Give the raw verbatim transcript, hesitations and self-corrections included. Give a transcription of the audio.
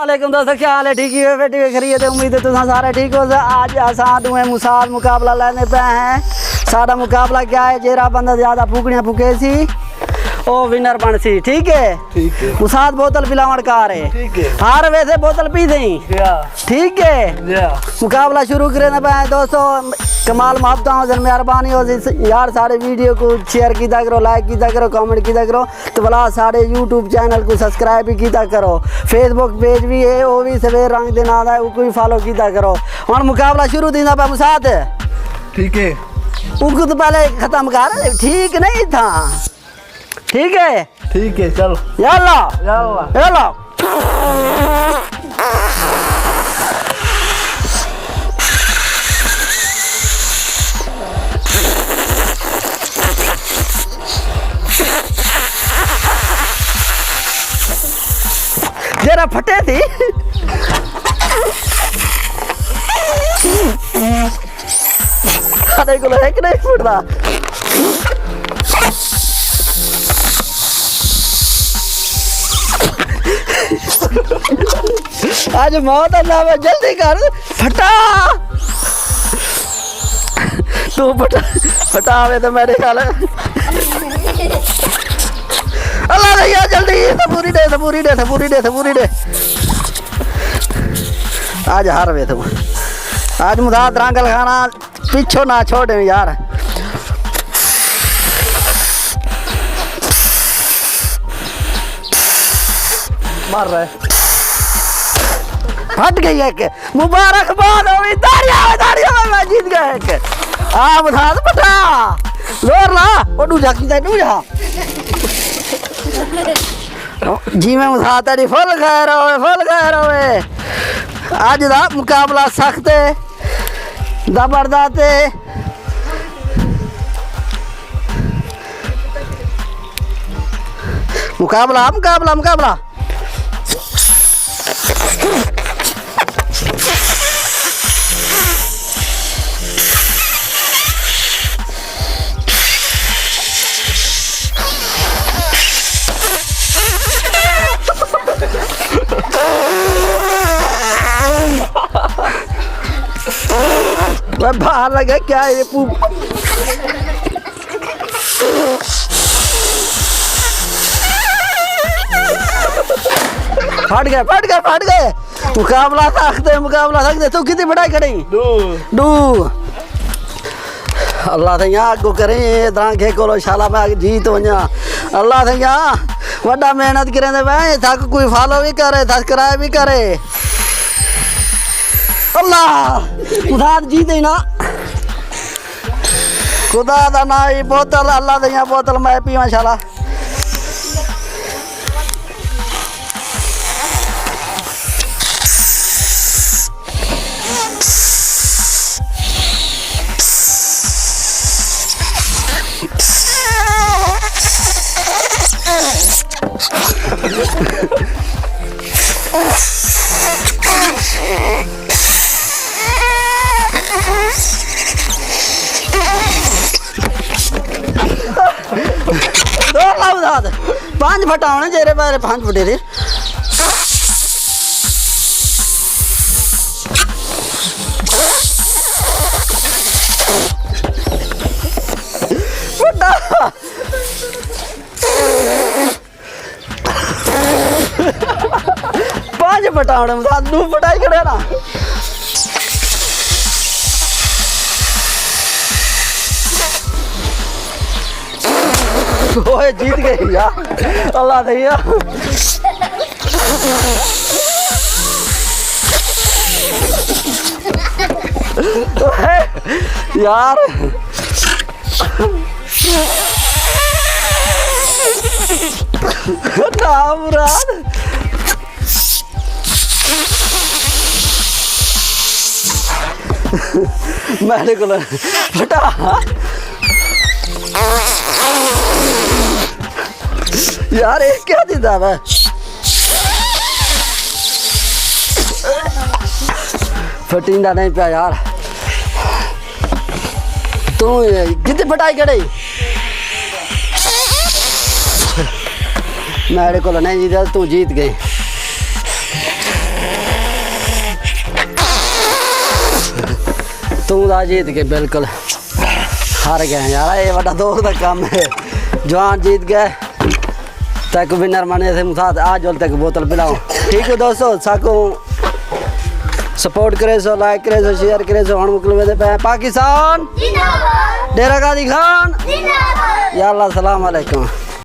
علیکم دوستو، کیا حال ہے؟ ٹھیک ہی ہو؟ بیٹھے ہوئے خیریت ہے؟ امید ہے تساں سارے ٹھیک ہو۔ اڄ اساں ݙوہیں مساد مقابلہ لیندے پئے ہیں۔ ساݙا مقابلہ کیا ہے؟ جیڑھا بندہ زیادہ پھوکڑیاں پھوکے سی، او ونر بݨ سی، ٹھیک ہے؟ ٹھیک ہے۔ مساد بوتل پلاوݨ کار ہے۔ ٹھیک ہے۔ ہار ویسے بوتل پی دیں۔ یا۔ ٹھیک ہے۔ یا۔ مقابلہ شروع کریں پئے ہیں دوستو۔ کمال محبتاں ہوسن، مہربانی ہوسی یار، ساݙے ویڈیو کوں شیئر کیتا کرو، لائک کیتا کرو، کمنٹ کیتا کرو۔ تے بھلا ساݙے یوٹیوب چینل کوں سبسکرائب بھی کیتا کرو، فیس بک پیج بھی ہے، او بھی سویر رنگ دے ناں دا ہے، اوکوں بھی فالو کیتا کرو۔ ہݨ مقابلہ شروع تھیندا پیا مساد۔ ٹھیک ہے۔ اوکوں تو پہلے ختم کر، ٹھیک نہیں تھا۔ ٹھیک ہے۔ ٹھیک ہے، چل۔ یلا۔ یلا۔ یلا۔ جیڑھا پھٹے تھی۔ ساݙے کول ہک نہیں پھٹدا۔ اڄ موت دا نام ہے، جلدی کر، پھٹا۔ توں پھٹا، پھٹا آوے تے میݙے خیال۔ اللہ دے یا، جلدی، سپوری ݙے، سپوری ݙے، سپوری ݙے، سپوری ݙے۔ اڄ ہار وے توں۔ اڄ مساد رنگ لکھاوݨا۔ پچھوں نہ چھوڑیں یار۔ مر رہے۔ پھٹ ڳئی ہک۔ مبارکباد ہووی، تاڑیاں ہووے، تاڑیاں ہووے، میں جیت ڳیا ہک۔ آ مساد پٹھا۔ زور لا، او ݙوجھا کیتا، ݙوجھا۔ جی میں مساد تیݙی فل خیر ہووے، فل خیر ہووے۔ اڄ دا مقابلہ سخت ہے۔ زبردست ہے۔ مقابلہ، مقابلہ، مقابلہ۔ اوئے باہر لڳا کیا ہے یہ پوپ؟ پھٹ ڳئے، پھٹ ڳئے، پھٹ ڳئے۔ مقابلہ سخت ہے، مقابلہ سخت ہے۔ توں کتنی پٹائی کھڑی؟ ݙو۔ ݙو۔ اللہ سئیاں اڳوں کریں، اے درانکھے کولو شالا میں جیت ونڄاں۔ اللہ سئیاں، وݙا محنت کریندے پئے، تھک کوئی فالو بھی کرے، سبسکرائب بھی کرے۔ اللہ، مساد جیتے نا۔ خدا دا ناں، اے بوتل، اللہ سئیاں بوتل میں پیواں شالا۔ دو لاؤ داد۔ پانچ پھٹا ہونے، جیرے بارے پانچ پھٹے تھے۔ پھٹا۔ پانچ پٹاوݨے، مساد ݙو پٹائی کھڑے نا۔ اوئے جیت ڳئے یار، اللہ دے یار۔ یار۔ نا مراد۔ میݙے کول پھٹا۔ یار، اے کیا تھیندا پئے؟ پھٹیندا نہیں پیا یار۔ توں کتنی پٹائی کھڑے؟ میݙے کول نہیں جیتا، توں جیت ڳئے۔ توں دا جیت کے بالکل ہار گئے یار، یہ بڑا دوست دا کام ہے۔ جوان جیت گئے، تک ونر بنے سے مساعد آ جول تک بوتل پلاؤ۔ ٹھیک ہے دوستو، ساکو سپورٹ کرے سو، لائک کرے سو، شیئر کرے سو۔ ہن مکلوے دے پے پاکستان، ڈیرہ غازی خان، یا اللہ، السلام علیکم۔